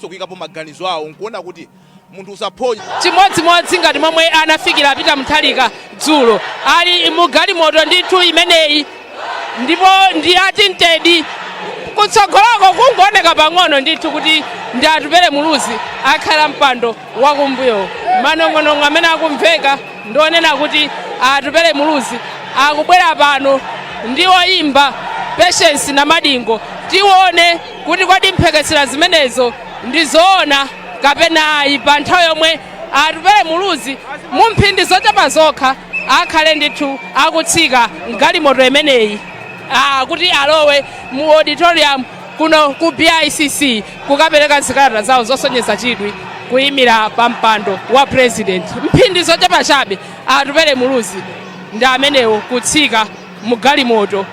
Kuyikapo maganizo awo nkuona kuti munthu usaphonye. Chimodzimodzi ngati momwe anafikira Peter Mutharika dzulo, ali mu galimoto ndithu imeneyi, ndipo ndi a tinted. Kutsogoloko kungooneka pang'ono ndithu kuti ndi Atupele Muluzi akhala mpando wakumbuyo. Manong'onong'o amene akumveka ndionena kuti Atupele Muluzi akubwera pano ndi oyimba Patience Namadingo. Tione kuti kodi mphekesera zimenezo ndi zoona kapena ayi, pa nthawi yomwe Atupele Muluzi mu mphindi zochepa zokha akhale ndithu akutsika mgalimoto imeneyi kuti alowe mu auditorium kuno ku BICC kukapereka zikalata zawo zosonyeza chidwi kuyimira pa mpando wa president. Mphindi zochepa chabe, Atupele Muluzi ndi amenewo kutsika mu galimoto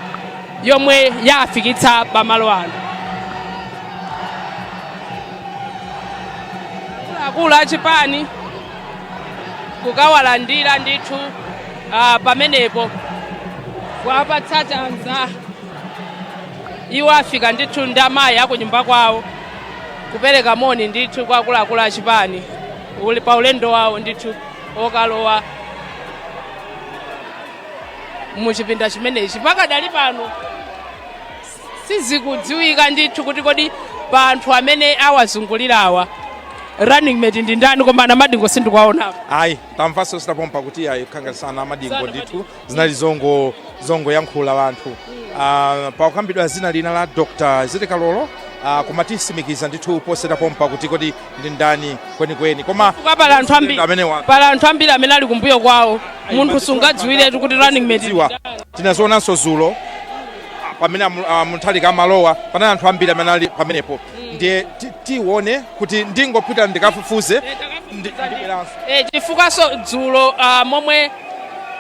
yomwe yafikitsa pamalo ano. Akulu achipani kukawalandira ndithu pamenepo, kuwapatsa chanza. Iwo afika ndithu ndi amayi akunyumba kwawo, kupereka moni ndithu kwa akuluakulu achipani uli pa ulendo wawo ndithu okalowa muchipinda chimenechi. Pakadali pano sizikudziwika ndithu kuti kodi pa anthu amene awazungulirawa running mate ndi ndani, koma Namadingo sindikuwaonapo. Ayi, tamvanso sitapompa kuti ayi, khanga sana Madingo ndithu zinali zongoyankhula wanthu. Pakukambidwa zina lina la Dr. Ziti Kalolo, koma tisimikiza ndithu poseta pompa kuti kodi ndi ndani kwenikweni, koma Chifukwa pali anthu ambiri amenewa pali anthu ambiri amene ali kumbuyo kwawo, munthu sungadziwiretu kuti running mate ndi Dziwa. ndani. Tinazionanso zulo pamene Mutharika amalowa, panali anthu ambiri amene ali pamenepo. Ndiye tione kuti ndingopita ndikafufuze ndibweranso. Chifukwaso dzulo momwe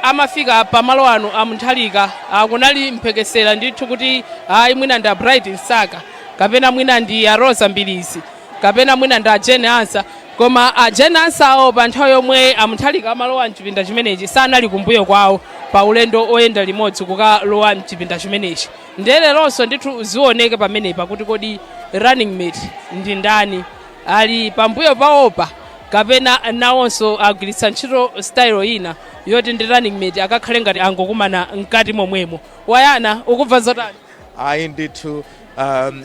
amafika pamalo ano a Mutharika, kunali mphekesera ndithu kuti ayi, mwina ndi a Bright Msaka, kapena mwina ndi a Rosa Mbilizi, kapena mwina ndi a Jane Ansah. Koma a Jane Ansah awo, pa nthawi yomwe a Mutharika amalowa mchipinda chimenechi, sanali kumbuyo kwawo pa ulendo oyenda limodzi kukalowa mchipinda chimenechi. Ndiye leronso ndithu zioneke pamenepa kuti kodi running mate ndi ndani, ali pambuyo pawopa kapena nawonso agwiritsa ntchito style ina yoti ndi running mate akakhale ngati angokumana mkati momwemo. Wayana, ukubva zotani? Ayi ndithu,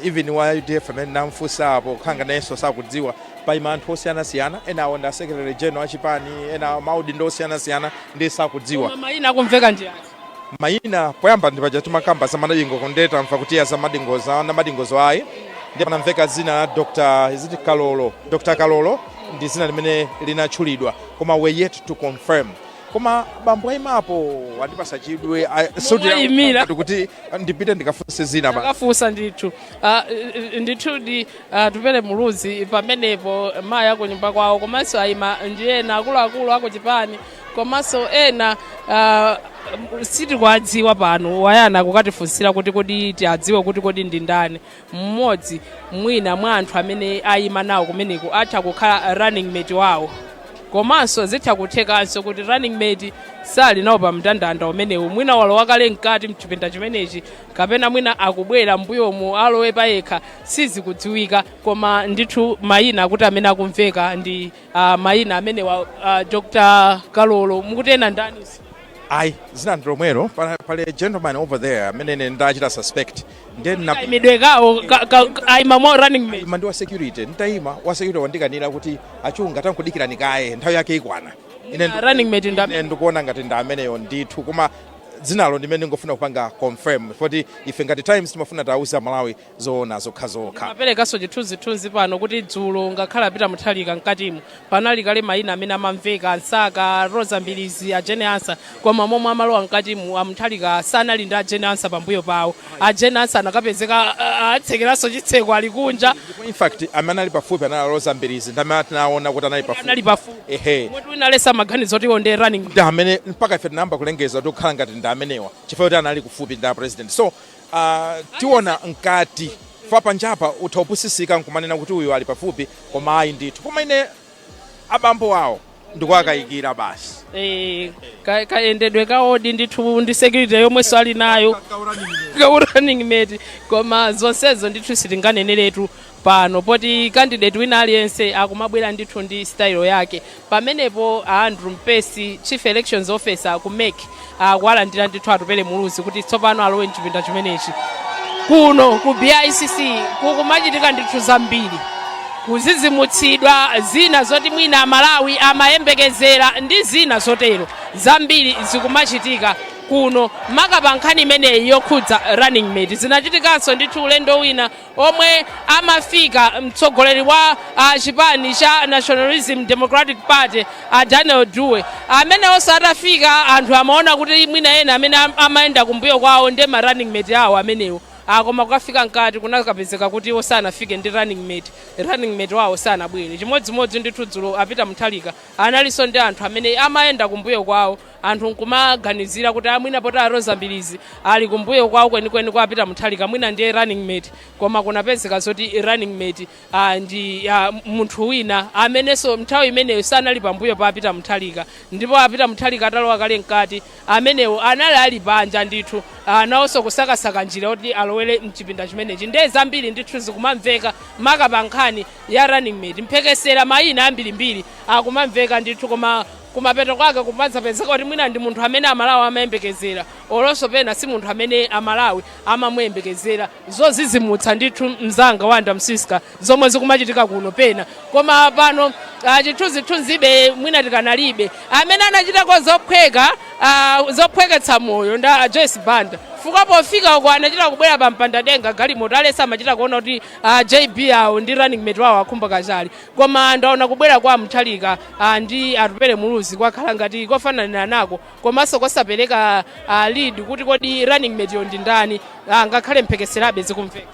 even wa UDF amene namfunsapo, khanga nayenso sakudziwa. Paima anthu osiyanasiyana, ena awo ndi a secretary general achipani, ena maudindo osiyanasiyana, ndi sakudziwa. Koma mayina akumveka ndi ati? Mayina poyamba ndi paja timakamba za Madingo, kondeta mva kuti ya za Madingo, za Namadingozo ayi. Ndi panamveka zina la Dr. iziti Kalolo, Dr. Kalolo ndi zina limene linatchulidwa, koma we yet to confirm. Koma bambo ayimapo andipasa chidwi. Momwe Kuti ndipite ndikafunse zina ba. Takafunsa ndithu. Ndithu ndi Atupele Muluzi pamenepo, mayi akunyumba kwawo, komanso ayima ndi ena akuluakulu akuchipani, komanso ena sitikuwadziwa pano. Wayana kukatifunsira kuti kodi tiadziwe kuti kodi ndi ndani mmodzi mwina mwa anthu amene ayima nawo kumeneko atha kukhala running mate wawo. Komanso zitha kuthekanso kuti running mate sali nawo pa mndandanda umenewu, mwina walowa kale mkati mchipinda chimenechi, kapena mwina akubwera mbuyomu alowe payekha, sizikudziwika. Koma ndithu mayina akuti amene akumveka ndi mayina amenewa, Dr. Kalolo, mukutena ndaniso? Ayi, zina ndi lomwelo. Pali gentleman over there amene ine ndachita suspect, ndiye Kayimidwe kawo ayima mo running mate. Ima ndi wa security. Nditayima, wa security wandikanira kuti achunga, tankudikirani kaye, nthawi yake ikwana. Ine Running mate ndi ine ndikuona ngati ndi ameneyo ndithu, koma dzinalo ndimene ndingofuna kupanga confirm, poti ife ngati Times timafuna tauza Malawi zoona zokhazokha. Maperekanso chithunzithunzi pano kuti dzulo ngakhale apita Mutharika mkatimo, panali kale mayina amene amamveka, Msaka, Rosa Mbilizi, a Jane Ansah, koma momwe amalowa mkatimu a Mutharika sanali ndi a Jane Ansah pambuyo pawo. A Jane Ansah anakapezeka atsekeranso chitseko, ali kunja. Ndipo in fact amene ali pafupi anali Rosa Mbilizi, ndi amene tinaona kuti anali pafupi. Anali pafupi. Ehe. Moti wina alesa maganizo kuti iwo ndiye running ndi amene mpaka ife tinayamba kulengeza kuti kukhala ngati ndi amenewa, chifukwa kuti anali kufupi ndi a president. So tiona mkati fa panjapa utha kupusisika nkumanena kuti uyu ali pafupi, koma ayi ndithu. Koma ine abambo awo ndikuwakayikira basi. Kayendedwe kawodi ndithu ndi security yomwenso ali nayo ka running mate, koma zonsezo ndithu sitinganeneretu. Pano poti candidate wina aliyense akumabwera ndithu ndi style yake. Pamenepo a Andrew Mpesi, chief elections officer ku MEC, akuwalandira ndithu Atupele Muluzi kuti tsopano alowe mchipinda chimenechi. Kuno ku BICC kukumachitika ndithu zambiri, kuzizimutsidwa zina zoti mwina Amalawi amayembekezera ndi zina zotero. Zambiri zikumachitika kuno, maka pa nkhani imeneyi yokhudza running mate. Zinachitikanso ndithu ulendo wina omwe amafika mtsogoleri wa chipani cha Nationalism Democratic Party, a Daniel Dewey, amene onse atafika anthu amaona kuti mwina ena amene amayenda kumbuyo kwawo ndi ma running mate awo amenewo. Koma kukafika mkati kunakapezeka kuti iwo sanafike ndi running mate, running mate wawo sanabwere. Chimodzimodzi ndithu dzulo a Peter Mutharika analinso ndi anthu amene amayenda kumbuyo kwawo, anthu nkumaganizira kuti amwina poti a Roza Mbilizi ali kumbuyo kwawo kwenikweni kwa Peter Mutharika, mwina ndiye running mate. Koma kunapezeka zoti running mate ndi munthu wina amenenso nthawi imeneyo sanali pambuyo pa Peter Mutharika, ndipo a Peter Mutharika atalowa kale mkati, amenewo anali ali panja ndithu, nawonso kusakasaka njira yoti alowere mchipinda chimenechi. Ndiye zambiri ndithu zikumamveka, maka pa nkhani ya running mate. Mphekesera, mayina ambirimbiri akumamveka ndithu, koma kumapeto kwake kumadzapezeka kuti mwina ndi munthu amene Amalawi amayembekezera, olonso pena si munthu amene Amalawi amamuyembekezera. Zozizimutsa ndithu, mzanga Wanda Msiska, zomwe zikumachitika kuno pena. Koma pano chithunzithunzibe mwina tikanalibe. Amene anachitako zophweka, zophweketsa moyo nda Joyce Banda, fuka pofika uko anachita kubwera pa mpandadenga galimoto alesa, amachita kuona kuti JB awo ndi running mate wawo akhumba Kachali. Koma ndaona kubwera kwa Mutharika ndi Atupele Muluzi kwakhala ngati kofananira nako, komanso kosapereka lead kuti kodi running mate yo ndi ndani, ngakhale mphekeserabe zikumveka.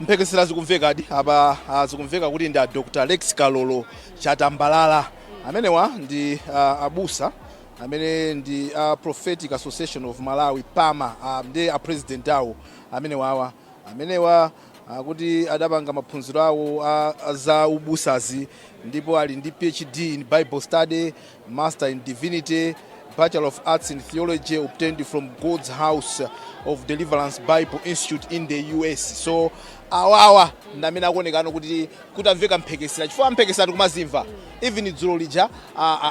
Mphekesera zikumvekadi apa. Zikumveka kuti ndi a Dr Rex Kalolo Chatambalala. Amenewa ndi abusa amene ndi Prophetic Association of Malawi, PAMA, ndi a president awo amenewawa. Amenewa akuti adapanga maphunziro awo a za ubusazi, ndipo ali ndi PhD in Bible study, Master in Divinity, Bachelor of Arts in Theology obtained from God's House of Deliverance Bible Institute in the US. So awawa ndi amene akuonekano kuti kutamveka mphekesera, chifukwa mphekesera tikumazimva. Even dzulo lija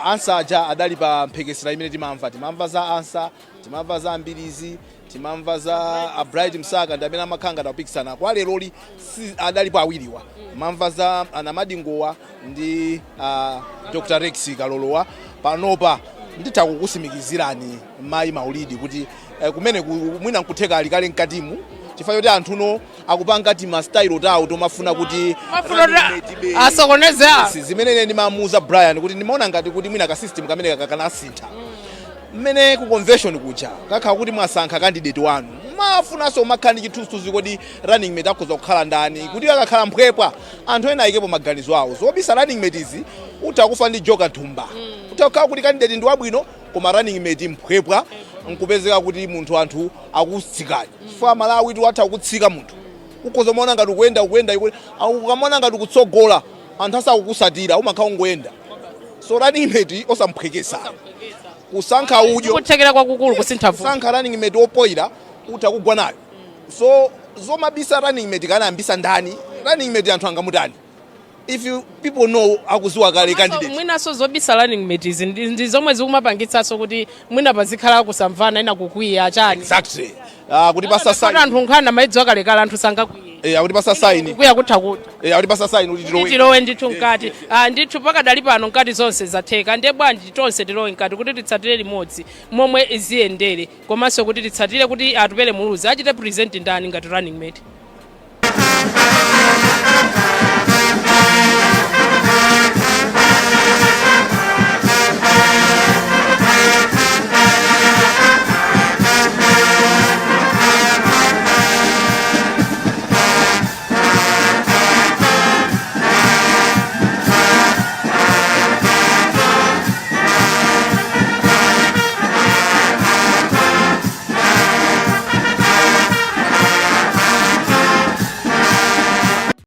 Ansah aja adali pa mphekesera imene timamva. Timamva za Ansah, timamva za Ambirizi, timamva za a Bright Msaka, ndi amene amakhala ngati akupikisana. Kwa leroli si adalipo awiriwa, mamva za anamadingowa ndi Dr Rex Kalolowa. Panopa nditha kukusimikizirani, mayi Maulidi, kuti kumene mwina nkutheka ali kale mkatimu, chifukwa choti anthuno akupanga ti style tawo tomafuna kuti mafuna running mate asokoneze a Yes, zimene ine ndimamuuza Brian kuti ndimaona ngati kuti mwina ka system kamene kakanasintha mmene ku convention kuja kakhala kuti mwasankha candidate wanu, mafunanso makhala ndi chithunzithunzi kodi running mate akhoza kukhala ndani, kuti akakhala mphwepwa anthu ena ayikepo maganizo awo. Zobisa running mate izi, utha kufa ndi joka nthumba. Utha kukhala kuti candidate ndi wabwino, koma running mate mphwepwa, nkupezeka kuti munthu anthu akutsikani, chifukwa Malawi tu atha kutsika munthu. Ukhoza maona ngati ukuyenda, ukuyenda, ukamona ngati ukutsogola, anthu asakukusatira, umakhala ungoyenda. So running mate osamphwekesa kusankha udyo. Kuthekera kwakukulu kusintha vuto. Kusankha running mate opoyira, utha kugwa nayo. So zomabisa running mate, kana ambisa ndani running mate, anthu angamutani if you people know, akuziwa kale candidate? Mwinaso zobisa running mate izi ndi zomwe zikumapangitsanso kuti mwina pazikhala kusamvana, ina kukwiya chani. Exactly, kuti pasa Kuti sign. Anthu nkhani amaidziwa kalekale, anthu sangakwiye. Akuti pasa sign. Kukwiya kutha kutha. Akuti pasa sign kuti tilowe. Tilowe ndithu mkati. Ndithu pakadali pano mkati zonse zatheka, ndiye bwanji tonse tilowe mkati kuti titsatire limodzi momwe ziyendere, komanso kuti titsatire kuti Atupele Muluzi achite present ndani ngati running mate.